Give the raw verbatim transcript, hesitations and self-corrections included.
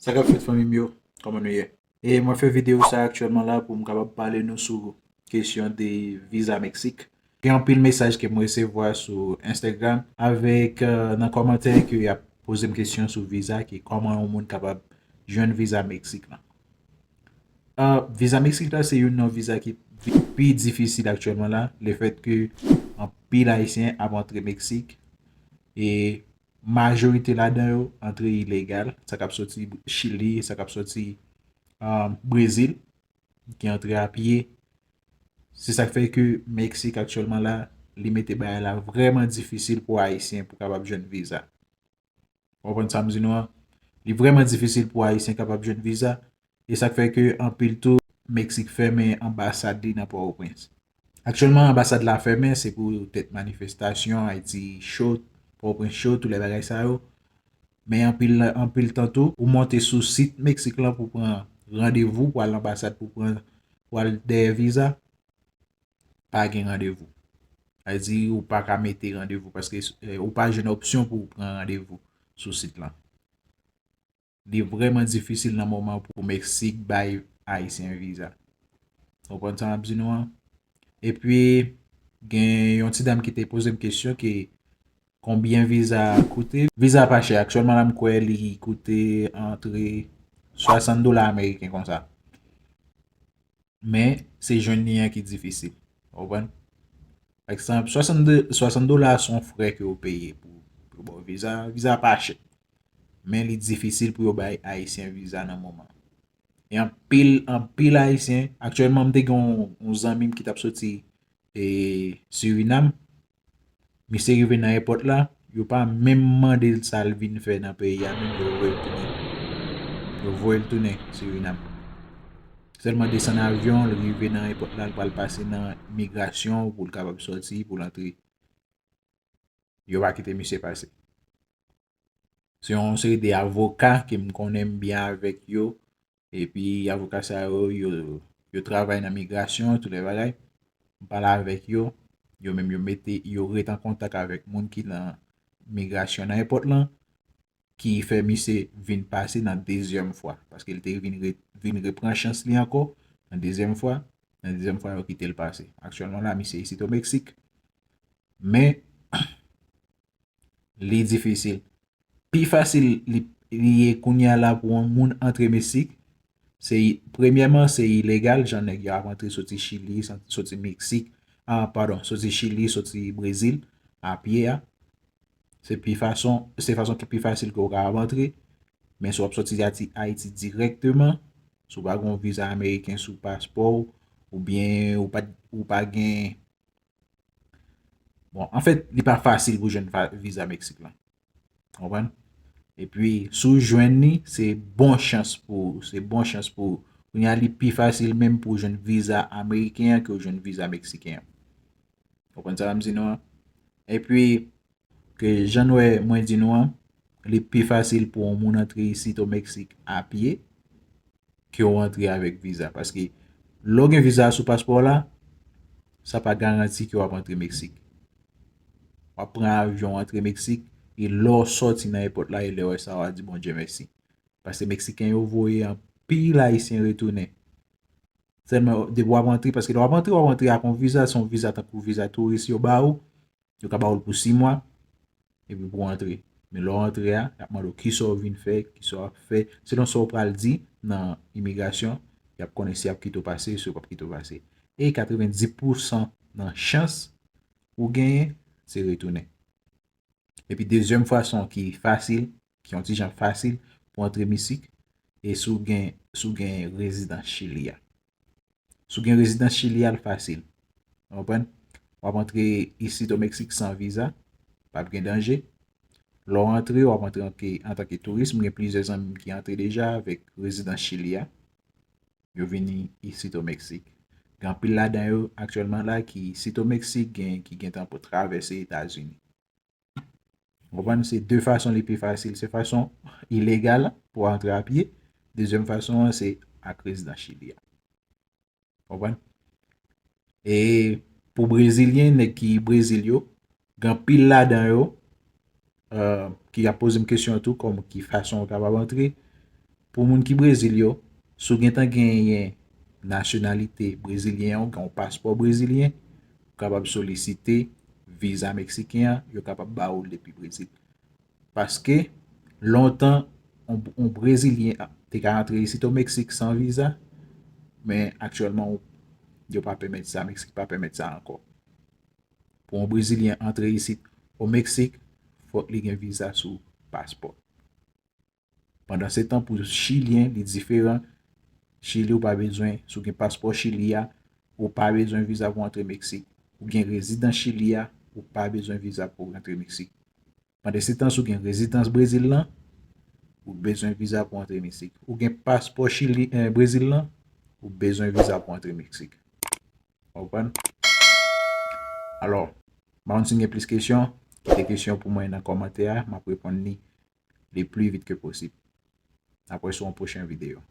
Sa k ap fèt, fanmi m yo? Kòman nou ye? E mwen fè videyo sa aktyèlman la pou m kapab pale nou sou kesyon de viza Meksik. Gen anpil mesaj ke m resevwa sou Instagram avèk, euh, nan kòmantè ke y ap poze m kesyon sou viza, ke kòman yon moun kapab jwenn viza Meksik lan. Ah, viza Meksik la se youn nan viza ki pi, pi difisil aktyèlman la, lefèt ke anpil Ayisyen ap antre Meksik, e majorite ladan yo antre ilegal, sa k ap soti Chili, sa k ap soti, ah, Brezil, ki antre a pye. Se sa k fè ke Meksik aktyèlman la, li mete bagay la vrèman difisil pou Ayisyen pou kapab jwenn viza. Ou konprann sa m di nou an? Li vrèman difisil pou Ayisyen kapab jwenn viza. E sa k fè ke anpil tou, Meksik fèmen anbasad li nan Pòtoprens. Aktyèlman, anbasad la fèmen, se poutèt manifestasyon, Ayiti cho, Pòtoprens cho, tout lè bagay sa yo. Men anpil, anpil tan tou, ou monte sou sit Meksik lan pou pran randevou, pou al anbasad, pou pran, pou al dèyè viza, pa gen randevou. Sa vle di, ou pa ka mete randevou paske, eh, ou pa jwenn opsyon pou w pran randevou sou sit lan. Li vrèman difisil nan moman pou Meksik bay Ayisyen viza. Ou konprann sa m ap di nou an? Epi, gen yon ti dam ki te poze m kesyon ke konbyen viza a koute. Viza a pa chè. Aktyèlman la, m kwè li koute antre swasant dola ameriken konsa. Men, se jwenn li an ki difisil. Ou konprann? Pa egzanp, swasannde, swasant dola se yon frè ke yo peye pou, pou yo ba w viza. Viza a pa chè. Men li difisil pou yo bay Ayisyen viza nan moman. E anpil, anpil Ayisyen, aktyèlman, m te gen yon, yon zanmi m ki t ap soti, e, Sirinam. Misye rive nan èpòt la, yo pa menm mande l sa l vin fè nan peyi a, menm yo voye l tounen. Yo voye l tounen Sirinam. Sèlman desann avyon, l rive nan èpòt la, l pral pase nan migrasyon pou l kapab sòti, pou l antre. Yo pa kite misye pase. Se yon seri de avoka ke m konnen m byen avèk yo. Epi avoka sa yo, yo, yo travay nan migrasyon, tout lè bagay. M pale avèk yo, yo menm yo mete, yo ret an kontak avèk moun ki nan migrasyon nan èpòt lan, ki fè misye vin pase nan dezyèm fwa. Paske l te vin re-, vin repran chans li ankò nan dezyèm fwa. Nan dezyèm fwa, yo kite l pase. Aktyèlman la, misye isit o Meksik. Men, li difisil. Pi fasil li, li ye kounye a la pou yon moun antre Meksik, se, premyèman, se ilegal, jan nèg yo ap antre soti Chili, sa-, soti Meksik, ah, padon, soti Chili, soti Brezil, a pye a. Se pi fason, se fason ki pi fasil ke w kapab antre. Men si w ap soti Ayiti, Ayiti dirèkteman, si w pa gen yon viza ameriken sou paspò w, oubyen ou pa, ou pa gen Bon, anfèt, li pa fasil pou jwenn va-, viza Meksik lan. Konprann? Epi, si w jwenn li, se bon chans pou, se bon chans pou, kounye a li pi fasil menm pou w jwenn viza ameriken an ke w jwenn viza meksiken an. Konprann sa m di nou an? Epi, ke jan nou wè mwen di nou an, li pi fasil pou yon moun antre isit o Meksik a pye ke w antre avèk viza. Paske lè w gen viza sou paspò w la, sa pa garanti ke w ap antre Meksik. W ap pran avyon, w antre Meksik, e lè w sòti nan èpòt la, e lè w wè sa, w a di Bondye mèsi. Paske Meksiken yo voye anpil Ayisyen retounen. Sèlman, depi w ap antre, paske lè w ap antre, w ap antre ak yon viza, se yon viza tankou viza touris yo ba ou, yo ka ba ou l pou sis mwa, epi pou w antre. Men lè w antre a, y ap mande w kisa w vin fè, kisa w ap fè. Selon sa w pral di nan imigrasyon, y ap konnen si y ap kite w pase, si yo p ap kite w pase. E katrevenndis pousan nan chans ou genyen, se retounen. Epi dezyèm fason ki fasil, ki yon ti jan fasil pou antre Meksik, e si w gen, si w gen rezidans Chili a. Si w gen rezidans Chili a, l fasil. Ou konprann? W ap antre isit o Meksik san viza, p ap gen danje. Lè w antre, w ap antre anke, antanke touris. M gen plizyè zanmi m ki antre deja avèk rezidans Chili a. Yo vini isit o Meksik. Gen anpil ladan yo aktyèlman la ki isit o Meksik, gen ki gentan pou travèse Etazini. Ou konprann? Se de fason li pi fasil. Se fason ilegal pou antre a pye. Dezyèm fason an, se ak rezidans Chili a. Ou konprann? E pou Brezilyen, nèg ki Brezil yo, gen anpil ladan yo, euh, ki ap poze m kesyon tou, kòm ki fason yo kapab antre. Pou moun ki Brezil yo, si w gentan genyen nasyonalite brezilyen an, ou gen yon paspò brezilyen, ou kapab solisite viza meksiken an, yo kapab ba ou l depi Brezil. Paske lontan, yon, yon Brezilyen te ka antre isit o Meksik san viza, men aktyèlman, yo pa pèmèt sa, Meksik pa pèmèt sa ankò. Pou yon Brezilyen antre isit o Meksik, fòk li gen viza sou paspò. Pandan se tan, pou Chilyen, li diferan. Chili, ou pa bezwen, si w gen paspò Chili a, ou pa bezwen viza pou antre Meksik. Ou gen rezidans Chili a, ou pa bezwen viza pou antre Meksik. Pandan se tan, si w gen rezidans Brezil lan, ou bezwen viza pou antre Meksik. Ou gen paspò Chili, eh, Brezil lan, ou bezwen viza pou antre Meksik. Ou konprann? Alò, m pa konn si n gen plis kesyon, kite kesyon pou mwen nan kòmantè a, m ap reponn li le pli vit ke posib. N ap wè sou yon pwochen videyo.